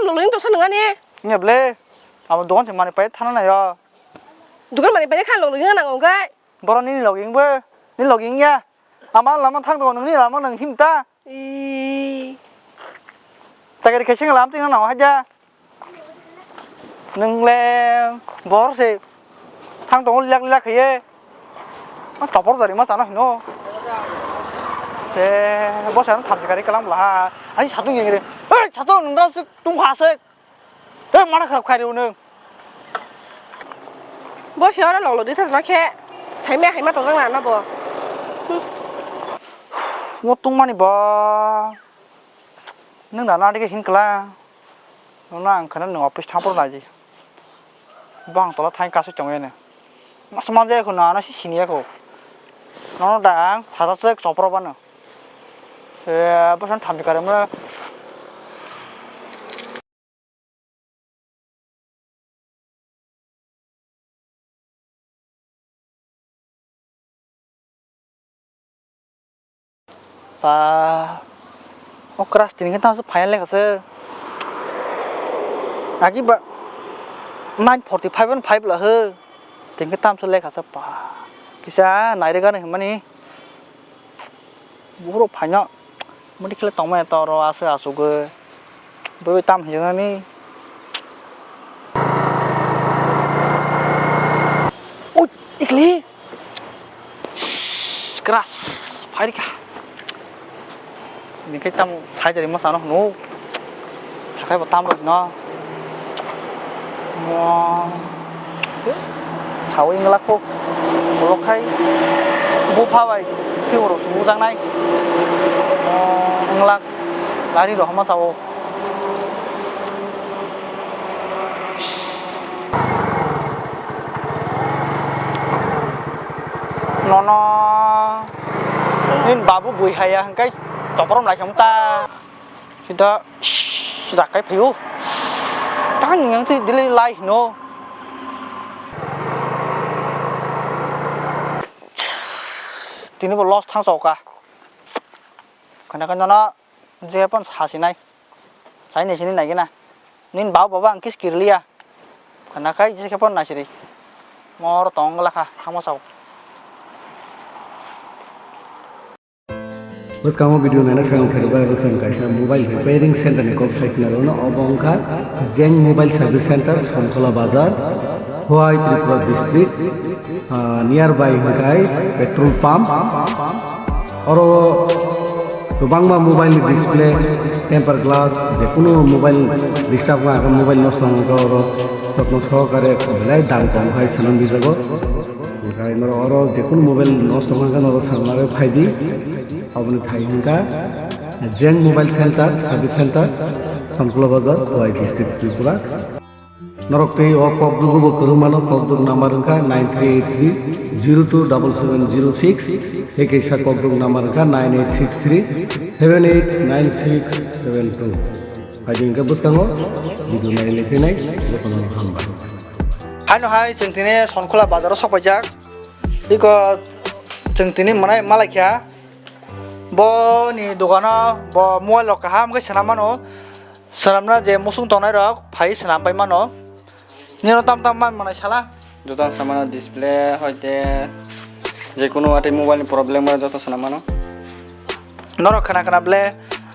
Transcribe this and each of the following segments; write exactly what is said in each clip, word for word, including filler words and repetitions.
Login to sa nungani. Nya ble. Abo dogan se mani pai thana na yo. Dugan mani pai khan login na nang ongkai. Boro nini login bo. Nini login ya. Ama lama thang to nungni lama nang him ta. I. Chakri khe sing lam ting na haja. Nung le bor se thang tongo lilak lilak khe ye. Ma topor dari ma chana hino. Te bo sa tham se gari kalam la. Ai satung yeng re. Ei satung nung da sik tung ha sik. Ei mana kharap khai re nung. Bo se ora lolo di thang ma khe. Sai me hai ma to jang na bo. Mo tung mani ba. Nwng da nadi khe hin kla. Nwng ang khana nwng office thang phuru naidi. Bang tola thang kasu chong ene. Mas manja ko na na si sini ko. No da ang thara se chopro bano. E, bosan thamni kare mo. Pa, o class tini khe tamsa final lekha se. Agi ba nine forty five and five la he. Tini khe tamsa lekha se pa. Kisa nairega ni hwnmani. Buhuro phaino. Mudi khle tongmaya to oro aswk aswk. Bui tam hiyo nani. Ui, ikli. Shh, keras. Phairika. Ini kai tam sai dari masa no. Sakai bo tam no. Mo. Sawi wngla kho. Bolok khai. Bupha bai. Tei oro sumujak nai. Mo wngla. Lari rok hama sao. Nono. Nini babu bui haya hingkai toprom lai khe ta. Sida rakai phaio. Tang yang si delay lai hino. Tini bo loss thang soka. Khana khana na je pon sa sinai. Sai ni sini nai gina. Nin bau baba ang kis kirliya. Khana kai je khe pon na siri. Mor tong la kha thang ma sao. Bwskango video naina swkang sari bai bwsang kaisa mobile repairing center ni kok sai khna rwno, obo wngkha Jeng Mobile Service Center, Somtola Bazar, Khowai, Tripura District, ah, nearby hwnkhe petrol pump. Oro kwbangma mobile ni display, temper glass, jekunu mobile disturb wngkha, mobile nosto wngkha, oro jotno sohokare belai dam kom khai swnam rijago. Hwnkhe norok oro jekunu mobile nosto wngkha khe norok sanlagwi phaidi. Aboni thai hwnkha Jeng Mobile Center, Service Center, Sankulo Bazar, Khowai District, Tripura. Norok tei o kokduk bo kwrwng mano, kokduk number wngkha nine three eight three zero two double seven zero six, tei kaisa kokduk number wngkha nine eight six three seven eight nine six seven two. Phaidi hwnkhe bwskango video nai le phinai, jotono hambai. Haino hai chwng tini Sonkhola bazaro sok paijak. Iko chwng tini manai malaikha. Bo ni dogano bo mobile rok kaham khe swnam mano. Swnamna je musung tongnai rok phai swnam pai mano. Nino tam tam man manai sala. Joto swnamano display hoite jekunu atwi mobile ni problem bai joto swnam mano. Norok khna khna ble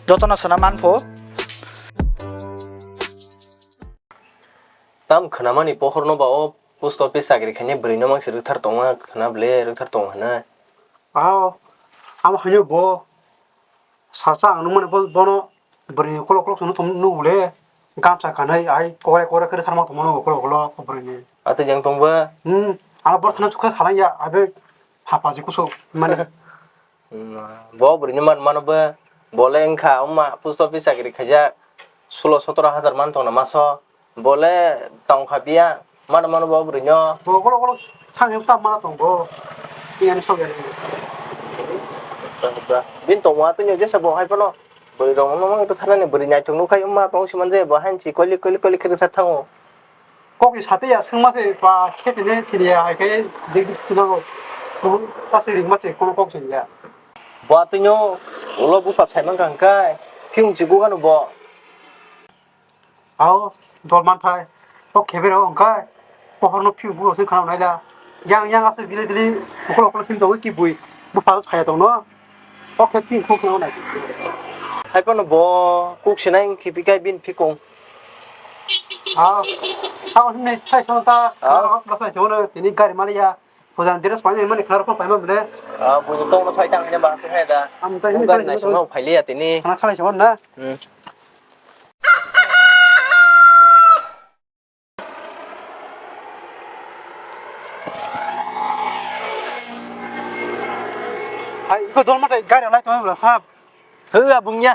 jotono swnam man pho. Tam khnamani pohorno ba o post office chakri khainai bwrwino mangsi rwkthar tongma khna ble rwkthar tong hwnwi. Ao, amo haino bo salsa ang nukmani bo, bono bwrwini ukolok ukolok chwngno tong nugo le gamsa kanwi ai kore kore khe rwkharma tongmano ukolok ukolok bwrwini. Atwi jang tongba? Hmm, ano bor thana chukha salangya abe phapaji kusu mani. Bo bwrwini man mano bo, bo le wngkha wngma post office chakri khaijak, sulo sotoro hajar man tongna maso, bo le tongkha biya, mano mano bo bwrwino. Bo golo golo thang hem tam mana tong bo, tiyani sok ya. Bini tongma twi jesa bo hai phano, bwrwi rok no mang thanani bwrwi naithok nukhai wngma tong siman je bo hainsi koilik koilik koilik khe rwsa thango. Kokni sate ya swngma se ba khe tini sini ya hai khe dik dik sinago. Kubu ta se ringma se kono kok se ya. Bo atwino ulo bupha saiman kha hwnkhe phiung chigugano bo. Ao, dol man phai. O khebe rok wngkha. Pohor no phim phim rok se khana nai la. Yang yang aswk dili dili. Okol okol phim tongwi ki bui. Bo phal phaya tong no. O khe phim phim khana nai. Hai pono bo kuk sinai khipi kai bin phikung. Ao. Ao hinai sai song ta. Ao. Ba sai song no tini gari mali ya. Hojan dress painai mani khwlai rok paima mile. Ah, bujo tong no sai tang ne ba se hai da. Am tai Bo ni gari sai nai song. Song no phailiya tini. Khana salai song na. Hmm. Hai, iko dol matai gari lai tong bla sab. Hwga bungya.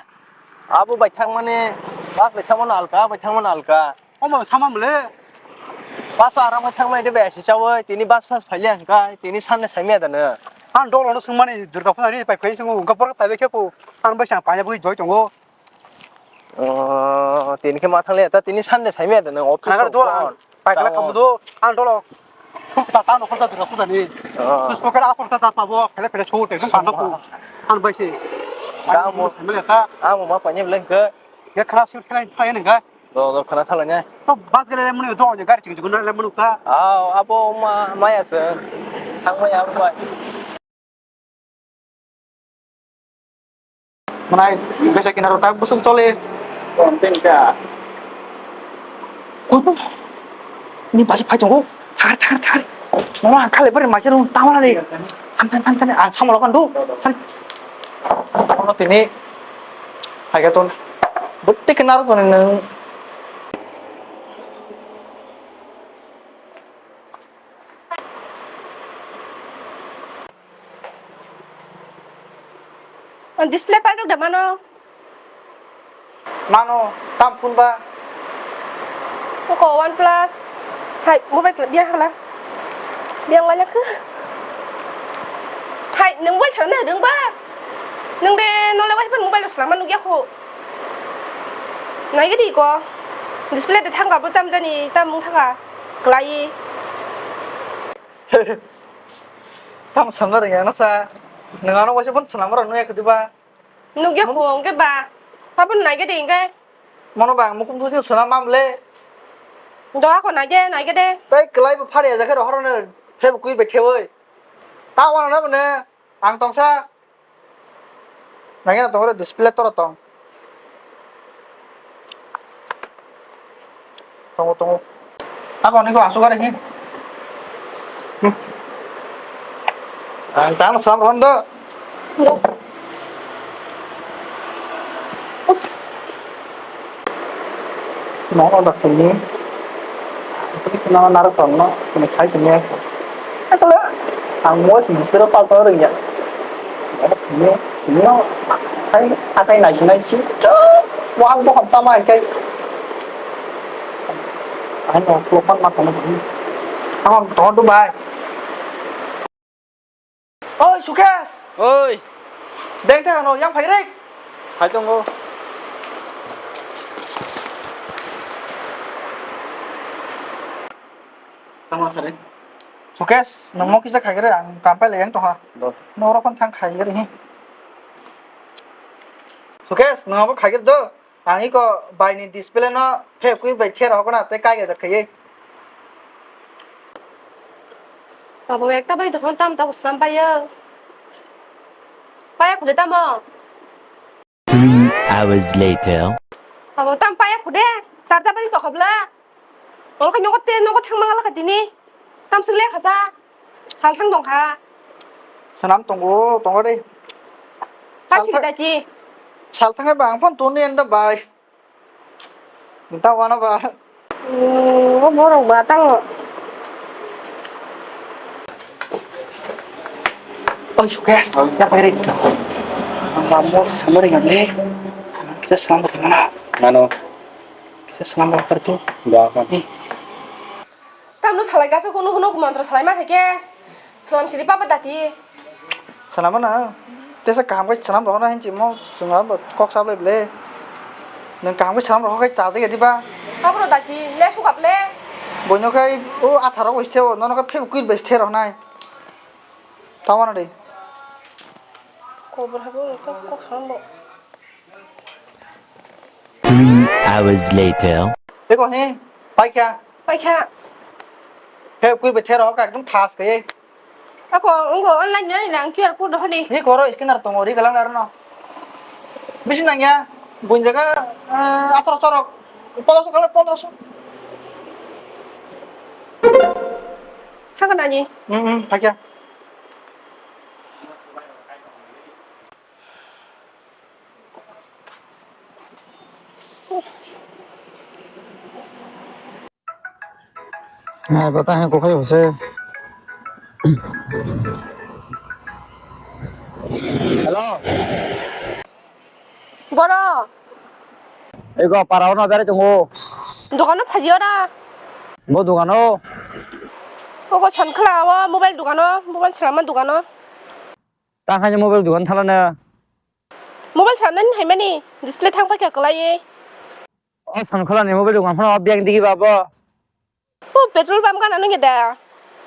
Abo bai thangmani, bus bai thangmani alka, bai thangmani alka. Omo sama mole. Bus o aram bai thangmani de bai si chawi, tini bus fast phailiya hwnkha, tini sanne saimaya dano. Ang dol no sungmani Durga Puja ni pai phai sungo, hwnkha borok pai bai khe po. Ang bai sa paya bui joi tongo. Oh, tini khe ma thangli ta tini Sunday saimaya da nang office. Nagar rok dol phone. Ang paikla tamo. Khamu do ang dolo. Suk ta ta no khorta dura khorta ni. Oh. Sus poker a khorta ta pabo khele phele chhu te kan ko. Ang bai se. Tamo. Ang mo ta. Amo ma panye blen ke. Ya khana sir khana thai nang ga. Do do khana thala ne. To bas gele muni do je gari ching ching na le munu ta. Ah, abo ma maya se. Thang maya abo bai. Manai, besa kinaro tak busuk chole. Konten ka. Ni basi phai tongo. Thar, thar, thar. Mama, ang khale bari maisir rung tamana ni. Tham, tham, tham, tham. Ang samalo kan du. Tham. Ono tini. Hai ka ton. Butti kinaro ton nung. Ang display paltok da mano. Mano, tam phone ba? Oko OnePlus. Hai, mobile kla biya hala. Biya wala khe. Hai, nung mobile chana dong ba? Nung de nole wai pan mobile sala manu gya kho. Nai gidi ko. Display de thangka bo tam jani tam mung thangka. Klai. Tamo samna rwngya nasa. Nwng ano waisa phone swnamwi rw nukya khwtwi ba? Nukya kho hwnkhe ba. Pabon naikhe de hwnkhe. Mono ba ang mukhung thukni swnam mam le. Do akho naikhe naikhe de. Tai kwlai bo phari ya jakhe rohor ne phebo kui bai thewi. Ta wana na bone ang tongsa. Nangina tongo re display tora tong. Tongo, tongo. Ako niko asuk are hi. Hmm. Ang tang sam ron do. Nono da tini. Tini kena narok tongno, tini sai sini. Akala, ang mo sini sero pal tong rengya. Nono tini, tini no, hai, akai nai sinai si. Wang bo ham sama kai. Ai no, flopan ma tong. Ang tong Dubai. Oi, Sukesh! Oi! Deng thang ano, yang phai rik! Phai tongo. Tamo sare. Sukesh, nang mo kisa khai gere, ang kam pai le yang tongha. Do. No oro phan thang khai gere hi. Sukesh, nang abo khai gere do. Ang iko bai ni display no phek kui bai thera hokna tei kai gajar khaiye. Abo ekta bai dokhon tam ta uslam payo. Paya khude tamo. Three hours later. Abo tam paya khude. Charta bai dokhobla. Ongkha nogo te nogo thangma ngala khatini. Tam sile khacha. Salthang tongkha. Sanam tongo, tongo de. Kaisi Salthang-, daki. Salthang ba ang phone toni enda bai. Minta wana ba. Hmm, o borok ba tango. Oi, Sukesh, ya pai re. Ang ba mo samari ngam le. Kita salam beri mana? Mano. Kita salam beri tu. Doakan. Nih. Tamno salai kasa hunu hunu mantra salai ma hai ke. Salam siri papa dati. Sanama na. Tesa kaham kai sanam rohona hinchi mo chunga bo kok sable ble. Nang kaham kai sanam rohok kai chaje gedi ba. Abro dati le sukap le. Boino kai o atharo ko isteo nono kai pheb kuil be sthe rohnai. Tawana de. Kobor habo kok kok sanam bo. Three hours later. Eko he, paikha. Paikha. He, kui bethe rok, ekdom thas khe. Ako, ungo online ni nang Q R code holi. Ni koro scanner tongo, ri galang darno. Bisi nangya, buin jaga, eh, atharoso rok, pondroso kala, pondroso. Thaka nani? Hmm, hmm, paikha. Hai, bata hai, kokai hose. Hello. Boro. Ego, para ono berai tongo. Dogano phaji ora. Bo dogano. Ogo Sankhala o mobile dogano, mobile salama dogano. Tang hai mobile dogan thalana. Mobile sanani haimani display thang paikha kwlaiwi. O Sankhalani mobile dogan phano o biyang digi ba bo. O petrol pump gana nungya da.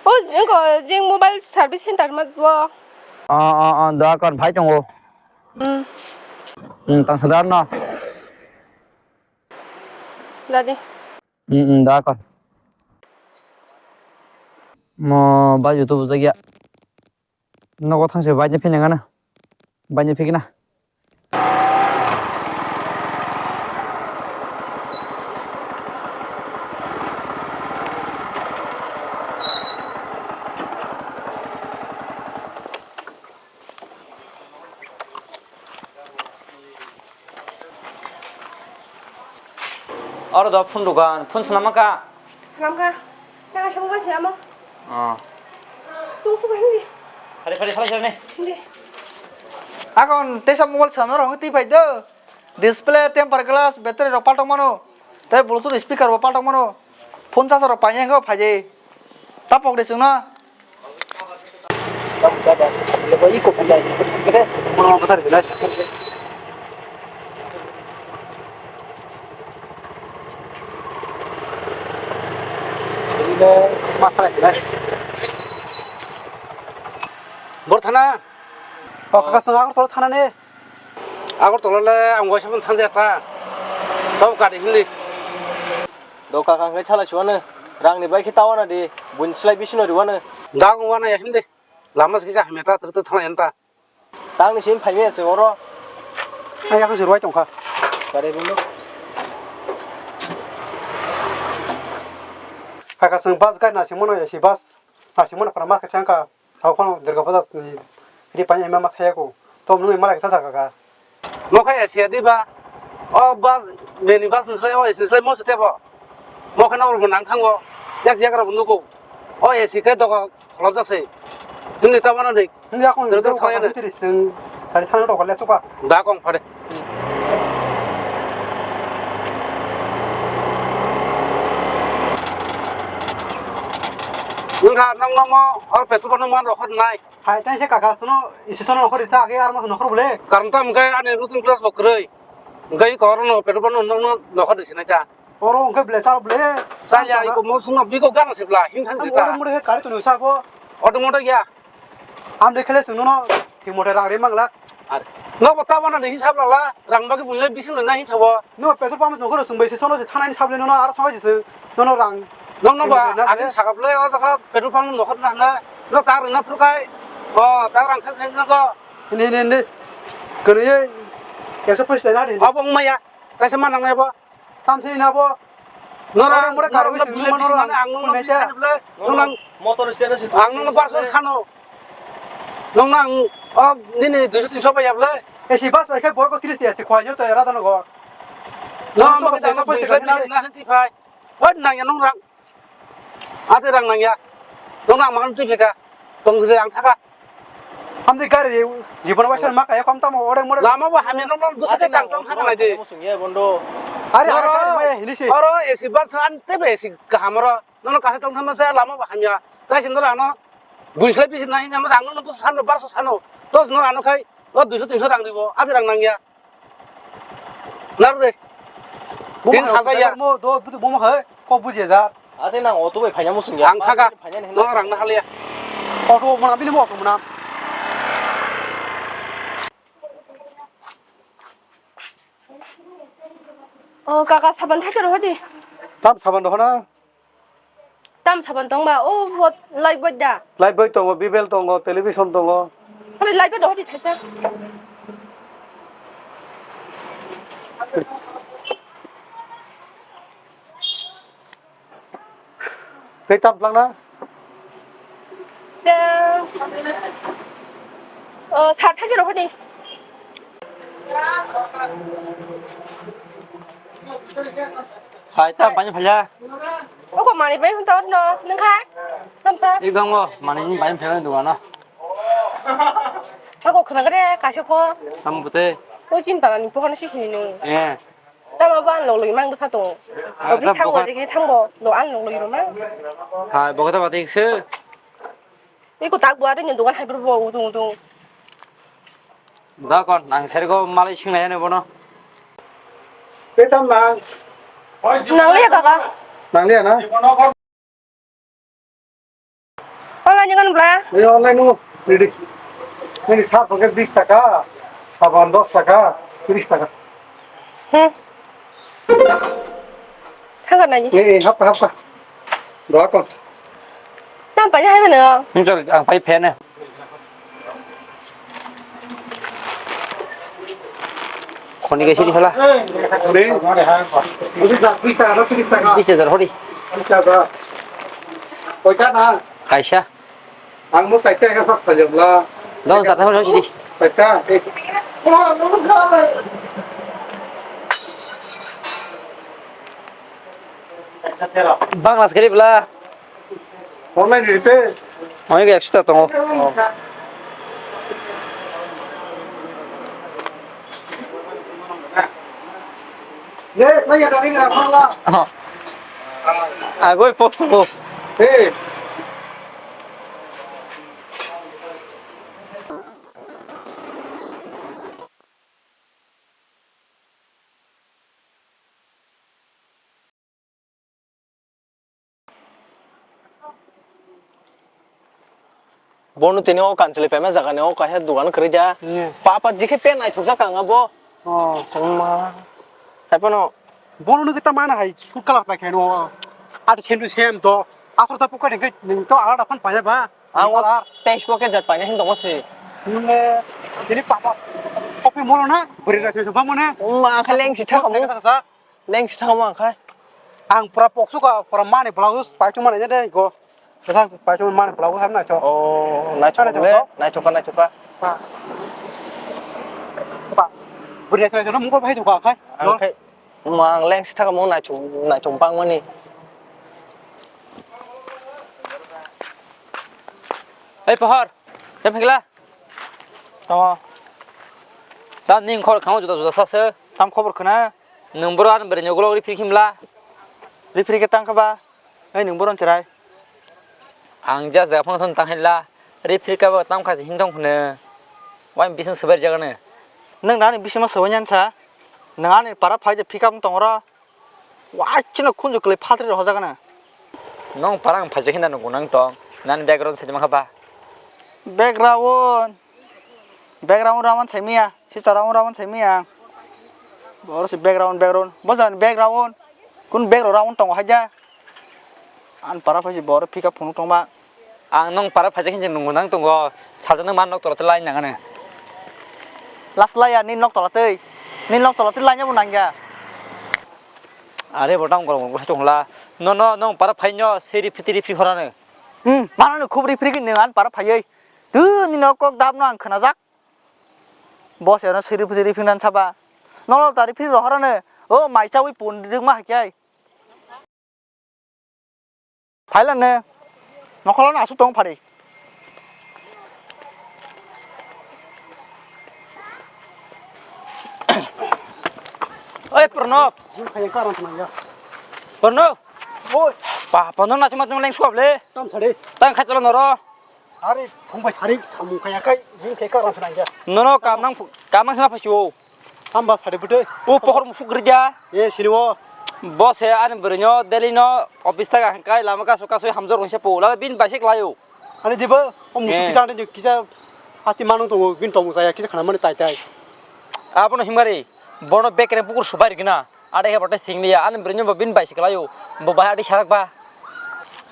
O jeng ko jeng mobile service center ma bo. O, o, o, da kon phai tongo. Hmm. Hmm, tang sadar no. Dadi. Hmm, hmm, da kon. Mo ba YouTube jagya. Nogo thangse baini phina gana. Baini phikna. Oro do phun dukan, phun swnam ka? Swnam ka? Nang aswk mobile swnamo? Oh. Tong suka hindi. Phari, phari, phari, phari, ne. Hindi. Akon tesa mobile swnamna rong twi phai do. Display, temper glass, battery rok paltok mano. Tei Bluetooth speaker bo paltok mano. Phone charger rok painai khe phai de. Ta pok de chwngno. Bor thana. O kaka, chwng Agartala thana ne. Agartala le ang waisa phano thang jaya ta. Tok gari hindi. Do kaka hwnkhe thala siwano. Rangni bai khe ta wana di. Buini slai bisino riwano. Da wng wana ya hindi. Lama se kisa hamya ta, tok tok thana yan ta. Tangni sim phaimya se oro. Ai yakho se rwai tongkha. Kare bundo. Kaka chwng bus gari na se mono ya si bus. Na se mono para ma khe sangka. Hao phano Durga Puja ni ri pani ma ma thaya ko. Tom nung ma lai sa sa kaka. Mo khe A C ya di ba. O bus, beni bus ni slai, o A C ni slai mo se tebo. Mo khe nang rok nang thango. Yak yak rok nugo. O A C khe doga kholop jak se. Himni ta wana ni. Himni akon Durga thaya ni. Tiri sing. Tari thang rok le chuka. Da kong phare. Nungkha nong nongo or petrol no man rokho nai. Hai tai se kaka suno isi tono nokhor ita age ar mas nokhor bole. Karon tam kai ani routine class bo kwrwi. Ngai kor no petrol no nong no nokhor disi nai ta. Oro hwnkhe bele chal bele. Chaya iko mo sungno biko gana se bla hin thang jeta. Oro mure he kari tunu sa bo. Auto motor ya. Am de khele sunu no thik mote rang re mangla. Ar no bo ta wana de hisab la la rang bagi bunle bisin le na hin sabo. No petrol pump no goro sung bai se sono se thanai ni sable no ar songa se no no rang. Nong no ba agin sagap le o jaga petrol pump no khot na na no ta rang na phur kai. O ta rang khe khe ko. Ni ni ni. Kene ye. Ekso pais na de. Abo maya. Kaisa ma nang ebo. Tam thini na bo. Nora mura karo bisi numa nora ang nung nung bisa bla. Nung ang motor stand si ang nung bar so sano. Nung ang o nini duiso tinso ba ya bla. Esi bas bai khe bo ko tris ya si khwa yo to era dano go. Nung ang ba ta bisa na ti phai. Oi nang ya nung rang. Ate rang nangya. Nong nang mangan twi pheka. Tong je ang thaka. Hamdi gari jibon bai san ma kaya kom tamo ore more. Lama bo hamya nong nong dusa ke tang tong thaka nai de. Musung ye bondo. Are are gari maya hini si. Oro A C bus an te be A C kaham oro. Nono kasa tong thama sa lama bo hamya. Tai sin dora ano. Buisle bisi nai nama ang nong dusa sano barso sano. Tos no ano khai. O duiso tinso rang dibo. Ate rang nangya. Nar de. Tin salka ya. Mo do butu bomo hai. Ko buje ja. Ate nang auto bai phaina musung ya. Ang thaka. No rang na haliya. Auto mana bini mo auto mana. O kaka saban thaisar hodi. Tam saban dohona? Tam saban tongba, o bo light boy da. Light boy tongo, bibel tongo, television tongo. Hali light boy dohodi thaisa. Tei tam tlangna? Te, o, sat hajar hodi. Hai, tam pani phalya? Oko mani bai hwn tor no, nung kha? Tam sa? Ekdom go, mani ni bai phalya dugan na. Ako khna gre, kaisa ko. Tam bute? O chin para ni pohon sisi ni nung. Eh. Tamo bo ang loglogi mang bwkha tongo. Ah, office ta thango bwkha je khe thango, lo ang loglogi rw mang. Hai, bwkha ta batik se. Iko tak bo ari ni dogan hai bo udung udung. Da kon, ang sergo malai singnai ani bono. Tei tam nang? Nang liya kaka. Nang liya na? Online ni kan bla? Ei online no, ready. Nini sar paket bis taka, saban dos taka, tris taka. Hmm. Thangkar nai. Ei, ei, hapka, hapka. Doa kon. Nang paina hai mano? Nung chor, ang pai phene. Khoni kaisa di hala. Khoni? Bis hajar hori. Koita na? Kaisa. Ang mo kaita ka sak sajabla. Dong, sata hori hori di. Kaita. Bangla sekali bela. Online rite. Hoi ekso ta tongo. Ne, kaya dari na pala. Agoi post ko. Hey. Bono tini o Kanchwlwi paima jaga ni o kaisa dogan kwrwi ja. Iya. Papa jikhe pen naithok jak ang abo. Oh. Tongma. Hai phano. Bono nugwi ta mana hai shoot color pai khaino. Ate same to same to. Aswk ta pokhe hwnkhe nwng to alada phan paina ba. Ang o teis pokhe jat paina hin tongo se. Nwng le tini papa. Kopi mono na. Bwrwi rok se bang mone. Wngma ang khe leng si thang kamo. Leng si thang kamo ang khai. Ang pura poksu ka pura mani blouse pai tu mani de ko. Kisa pai tu mani blouse ham na cho. Oh, naithok le, naithok ka, naithok ka. Pa. Pa. Bwrwi rok se mungkol pai tu ka khai. Ang khai. Wngma ang leng si thang kamo naithok, naithok bang mani. Ei pohor. Tei phikla. Tamo. Tam ning khor khango juda juda sa se. Tam khobor khna. Nwng boro ani bwrwi ni ukulok referee khimla. Referee khe tang kha ba. Ei nwng boro ni chwrai. Ang ja jaga phang thon tang khaila. Referee kha ba tam kha se hin thong khne. Wai bising swbai jaga ne. Nwng nani bising ma swbai nyan sa. Nwng ani para phai je pick up tong ro. Wai chino khunju kwlwi phatri rw hojak na. Nong parang phaijak hinda nung nang tong. Nani background sai mankha ba? Background. Background raman sai miya. Sisa raman raman sai miya. Boro si background, background. Bo jani background. Kun background raman tongo haja. An para phaji boro pick up phunuk tongma. Ang nong para phaijak hinjak nungbo nang tongo, sajak nang ma nok tola tei line nang ani. Last laya ni nok tola tei, ni nok tola tei line bo nang ya. Are bo tang gorong gorong sa chungla. No, no, nong para phai no, seri phitiri phi horano. Hmm, mano no khubri phiri ni an para phai. Tu ni nok kok dab no ang khna jak. Bo se no seri phitiri phi nan saba. No no tari phiri rohorano. O mai chawi pun rik ma hakai. Phailan ne, nokhorno aswk tong phari. Oi, Pranab. Jin khaya karon thanang ya. Pranab. Oi. Pa, Pranab na chuma chuma leng suap le. Tam sari. Tang khaitolo noro. Are, phung bai sari, samung khaya kai, jin khaya karon thanang ya. Nono kam nang, kam nang sama phasio. Hamba sari bwtwi. O pohor musuk rija. E, sini o. Bo se ani bwrwino daily no office thaga hwnkhe lama kasu kasu hamjak rwngse po. Lala bini bai se klaio. Ani dibo, o musuk kisa ani kisa hati manung tongo, bini tongmung saya kisa khana mani tai tai. Abono himgari, bono bekre pukur subai rikna. Ade khe bote sing liya, ani bwrwi no bo bini bai se kwlaio, bo bahai ade sarak ba.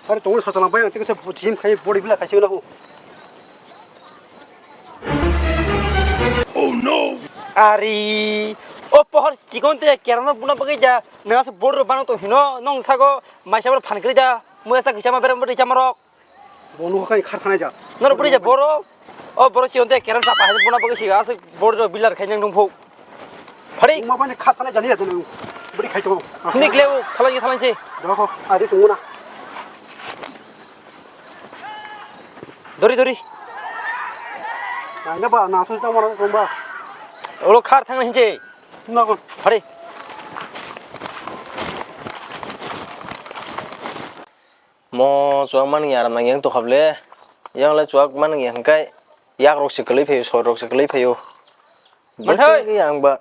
Are tongwi sachalang bai ang tei kaisa gym khai body builder khai se nang. Oh no! Ari, o pohor chikon te kerano buna bagwi ja, nang asu board ro bano to hino, nong sago maisa bor phan kri ja, muya sa kisa ma berem bori chamarok. Bono kha khai khar thanai ja. Nor buri ja boro. O boro si onte kerem sa pahai bona bagi si asuk boro jo bilar khai nang dong phok. Phari. Uma bani khar thanai jani ya tene. Buri khai to. Nik leu thalang thalang si. Doko ari tunguna. Dori dori. Nang ba na so ta mara tong ba. Olo khar thang hinje. Na ko. Phari. Mo chuak mani aram nang yang tokha ble. Yang le chuak mani yang kai yak rok se kwlwi phaio, sor rok se kwlwi phaio. Manthai! Bwtwi yang ba.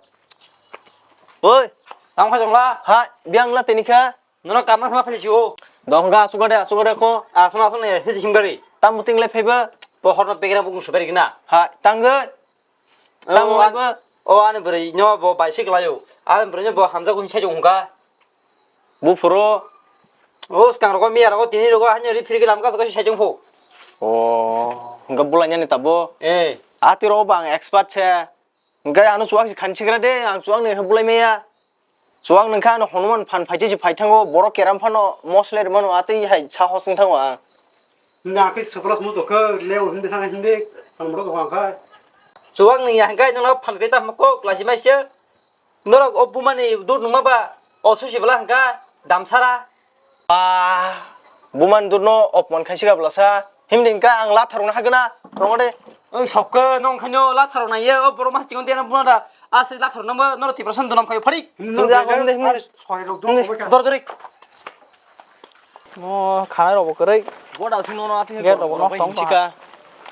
Oi, tang phai tongla. Ha, biang la tini kha. Nono kamna sama phai sio. Dong ga suga de, suga de ko. A sama sone hisi himgari. Tam buting le phaiba. Pohor no pegera bugung subari gina. Ha, tangga. Tamo O, an-, ba? O ani bwrwi no bo bai se kwlaio. Ani bwrwi no bo hamjak hwn sai hwnka. Buphuru. O swkang rogo miya rogo tini rogo hanya ri phirgi lam kaso kaso sai hwnpho. O, hwnka bulai nani tabo. Eh. Ati rogo bang expert se. Hwnka ano chuak si khan sigra de, ang chuak ni bulai meya. Chuak nungkha ano Hanuman phan phaichi si phai thango, borok keram phano mosle rwmano atwi hai sahos wng thango ang. Nungkha khe swprak mudo khe leo hindi thang hindi phan borok wng kha. Chuak nungya hwnkhe nono phan khe tamo kok lachimai se. Norok o bumani dur nungma ba o susi bwla hwnkha damsara. Ah, buman durno opman khaisika bwlasa. Himdi hwnkha ang latharokno hagwna. Tongo de. Oi, sokko, nong khaino latharok naiye, o borok mas chikon tiyana buna da. Aswk latharok nangbo, noro Tiprasa dodom khayo, pharik. Himdi, himdi, himdi. Dor, dor. Mo khanai rokbo kwrwi. Boda sing nono atwi. Gate rokbo nok tong. Chika.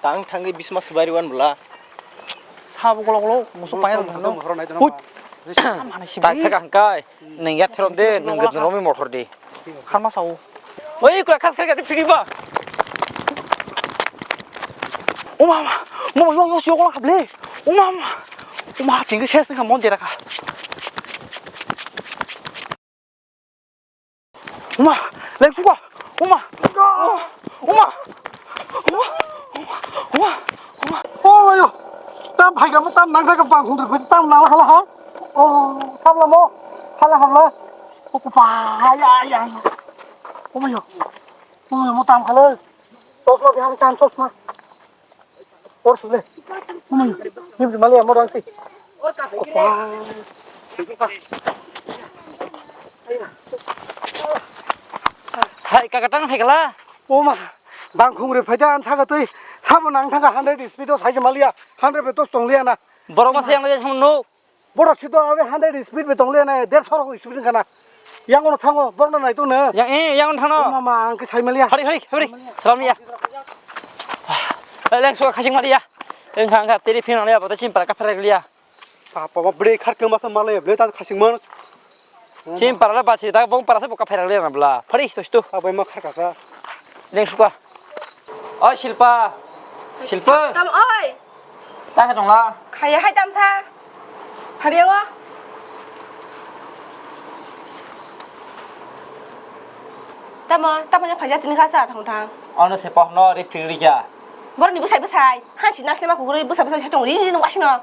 Tang thangwi bisma swbai rwan bwla. Sabo kolo kolo, musu paya rok. Hut. Mana si. Tak thaka hangkai. Neng ya therom de, neng ged romi motor de. Kharma sao. Oi, kula khas kharga de phiri ba. Uma, uma, mo yo yo yo kula khable. Uma, uma. Uma, tinggi ses nang mon dera ka. Uma, lek fuka. Uma. Uma. Uma. Uma. Uma. Uma. Oh, yo. Tam phai ka mo tam nang ka bang khum tam na hala ha. Oh, tam la mo. Hala hala. Oh, pa ya ya. Oh, yo. Oh, yo, mo tam khala. Tos lo yang tam tos ma. Por sule. Hum, him mali amor ang si. Hai, kakatang hai kala. Oma, bangkhung re phaida an saga twi. Sabo nang thanga hundred speed o sai maliya. Hundred be tos tong liya na. Borok masa yang le thang nuk. Borok sito abe hundred speed be tong le na, der soro speed kana. Yang ono thango, borok na nai tong na. Yang, eh, yang ono thangno. O mama, ang ke sai maliya. Hari, hari, hari. Salam liya. Eh, leng suka khasing maliya. Leng khang kha teri phin liya, bata chim para ka phara liya. Papa, ba bre khar ke masa maliya, bre ta khasing man. Chim para la basi, ta bong para se boka phara liya na bla. Phari, to sto. Abai ma khar kasa. Leng suka. Oi, Silpa. Silpa. Tam oi. Ta khe tongla. Khaya hai tamsa. Hariya o. Tamo, tamo ya phaja tini kasa thang thang. Ono se pohno ri phiri kya. Borni bwsai bwsai. Hansi naslima kuguri bwsai bwsai sai tong ri ri nung asino.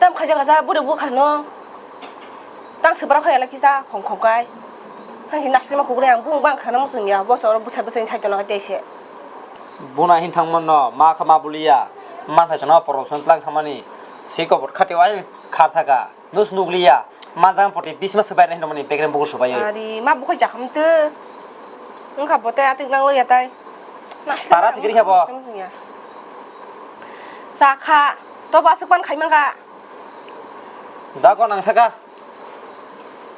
Tam khaja khaja bure bukha no. Tang sibra khaya la kisa khong khong kai. Hansi naslima kuguri ang bung bang khana musung ya. Bosa oro bwsai bwsai sai tono tei se. Buna hin thangmano ma kha ma buliya. Man thai chana promotion tlang khamani. Swi kobot khati wai khar thaka. Nus nukliya. Manjang poti bisma swbai rehno mani begrem bukur swbai. Ari ma bukhai jakham tu. Wngkha bote atik nang loya tai. Tara sikiri khe bo. Sakha. To ba sukman khai mangkha. Da ko nang thaka.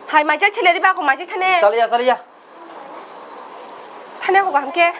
Hai mai chai chele ri ba ko mai chai thane. Chaliya chaliya. Thane ko kaham khe.